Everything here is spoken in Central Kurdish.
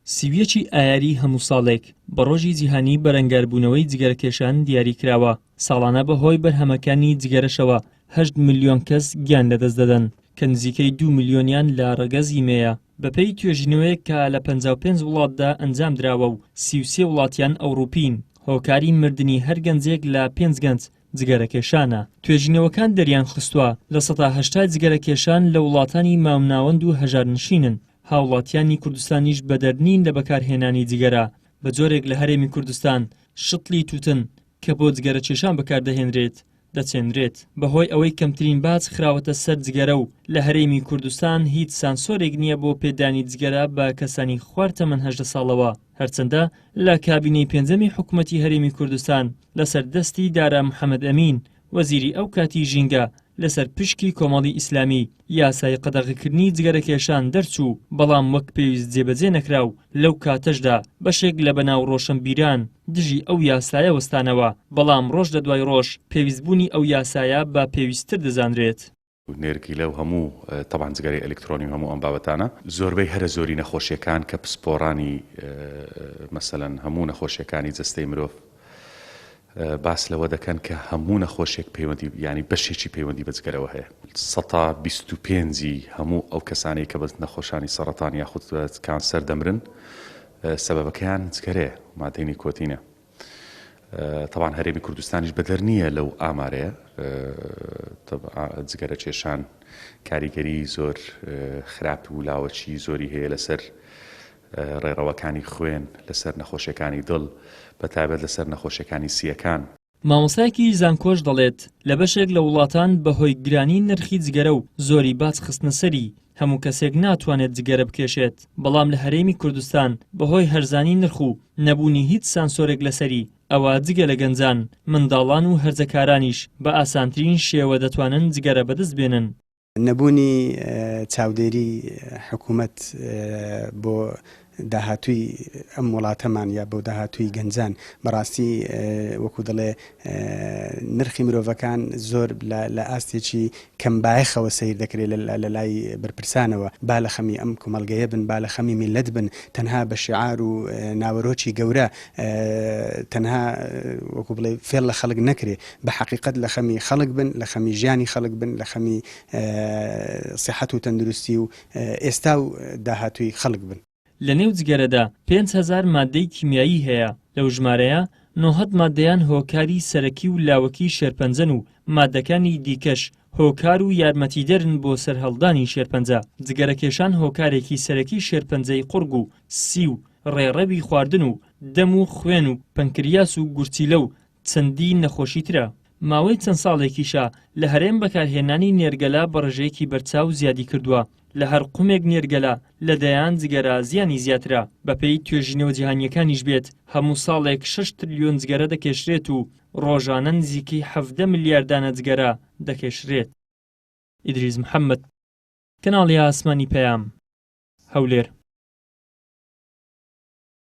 31 ی ئایاری هەموو ساڵێک بە ڕۆژی جیهانی بەرەنگاربوونەوەی جگەرەکێشان دیاری کراوە، ساڵانە بەهۆی بەرهەمەکانی جگەرەشەوە هەشت ملیۆن کەس گیان لەدەست دەدەن کە نزیکەی دوو ملیۆنیان لە ڕەگەزی مێیە. بەپێی توێژینەوەیەک کە لە 55 وڵاتدا ئەنجام دراوە و 33 وڵاتیان ئەوڕوپین، هۆکاری مردنی هەر گەنجێک لە پێنج گەنج جگەرەکێشانە. توێژینەوەکان دەریانخستووە، 80% جگەرەکێشان لە وڵاتانی مامناوەند و هەژارنشینن، هاوڵاتیانی کوردستانیش بەدەر نین لە بەکارهێنانی جگەرە، بە جۆرێک لە هەرێمی کوردستان شتڵی توتن کە بۆ جگەرەکێشان بەکاردەهێنرێت دەچێنرێت، بەهۆی ئەوەی کەمترین باج خراوەتە سەر جگەرە و لە هەرێمی کوردستان هیچ سانسۆرێک نییە بۆ پێدانی جگەرە بە کەسانی خوار تەمەن 18 ساڵەوە، هەرچەندە لە کابینەی پێنجەمی حکومەتی هەرێمی کوردستان لەسەر دەستی دارا محەمەد ئەمین وەزیری ئەو کاتی ژینگە لەسەر پشکی کۆمەڵی ئیسلامی یاسای قەدەغەکردنی جگەرەکێشان دەرچوو، بەڵام وەک پێویست جێبەجێ نەکرا و لەو کاتەشدا بەشێک لە بەناو ڕۆشنبیران دژی ئەو یاسایە وەستانەوە، بەڵام ڕۆژ لە دوای ڕۆژ پێویستبوونی ئەو یاسایە بە پێویستتر دەزانرێت. نێرگیلە و هەموو تەبعەن جگەرەی ئەلیکترۆنی و هەموو ئەم بابەتانە. زۆربەی هەرە زۆری نەخۆشیەکان کە پسپۆڕانی مەسەلەن هەموو نەخۆشیەکانی جەستەی مرۆڤ باس لەوە دەکەن کە هەموو نەخۆشیەک پەیوەندی یانی بەشێکی پەیوەندی بە جگەرەوە هەیە. سەتا 25 ی هەموو ئەو کەسانەی کە بە نەخۆشانی سەڕەتان یاخود کانسەر دەمرن سەبەبەکەیان جگەرەیە، مادەی نیکۆتینە. تەبعەن هەرێمی کوردستانیش بەدەر نییە لەو ئامارەیە جگەرە کێشان کاریگەری زۆر خراپ و لاوەکی زۆری هەیە لەسەر ڕێڕەوەکانی خوێن لەسەر نەخۆشیەکانی دڵ بە تایبەت لەسەر نەخۆشیەکانی سیەکان. مامۆستایەکی زانکۆش دەڵێت، لە بەشێک لە وڵاتان بەهۆی گرانی نرخی جگەرە و زۆری باج خستنەسەری، هەموو کەسێک ناتوانێت جگەرە بکێشێت، بەڵام لە هەرێمی کوردستان بەهۆی هەرزانی نرخ و نەبوونی هیچ سانسۆرێک لەسەری، ئەوا جگە لە گەنجان، منداڵان و هەرزەکارانیش بە ئاسانترین شێوە دەتوانن جگەرە بەدەست بێنن. نەبوونی چاودێری حکوومەت بۆ داهاتووی ئەم وڵاتەمان یا بۆ داهاتووی گەنجان بەڕاستی وەکو دەڵێ نرخی مرۆڤەکان زۆر لە ئاستێکی کەم بایەخەوە سەیر دەکرێت لە لای بەرپرسانەوە با لە خەمی ئەم کۆمەڵگەیە بن با لە خەمی میللەت بن تەنها بە شیعار و ناوەرۆکی گەورە تەنها وەکو بڵێ فێڵ لە خەڵک نەکرێ بە حەقیقەت لە خەمی خەڵک بن لە خەمی ژیانی خەڵک بن لە خەمی سیحەت و تەندروستی و ئێستا و داهاتووی خەڵک بن. لە نێو جگەرەدا 5000 ماددەی کیمیایی هەیە، لەو ژمارەیە نۆهەد ماددەیان هۆکاری سەرەکی و لاوەکی شێرپەنجەن و ماددەکانی دیکەش هۆکار و یارمەتیدەرن بۆ سەرهەڵدانی شێرپەنجە. جگەرەکێشان هۆکارێکی سەرەکی شێرپەنجەی قوڕگ و سی و ڕێڕەوی خواردن و دەم و خوێن و پەنکریاس و گورچیلە و چەندین نەخۆشی ترە. ماوەی چەند ساڵێکیشە لە هەرێم بەکارهێنانی نێرگەلە بە ڕێژەیەکی بەرچاو زیادی کردووە، لە هەر قومێک نێرگەلە لە دەیان جگەرە زیانی زیاترە، بەپێی توێژینەوە جیهانییەکانیش بێت هەموو ساڵێک شەش ترلیۆن جگەرە دەکێشرێت و ڕۆژانە نزیکەی 17 ملیار دانە جگەرە دەکێشرێت. ئیدریس محەممەد، کەناڵی ئاسمانی پەیام، هەولێر.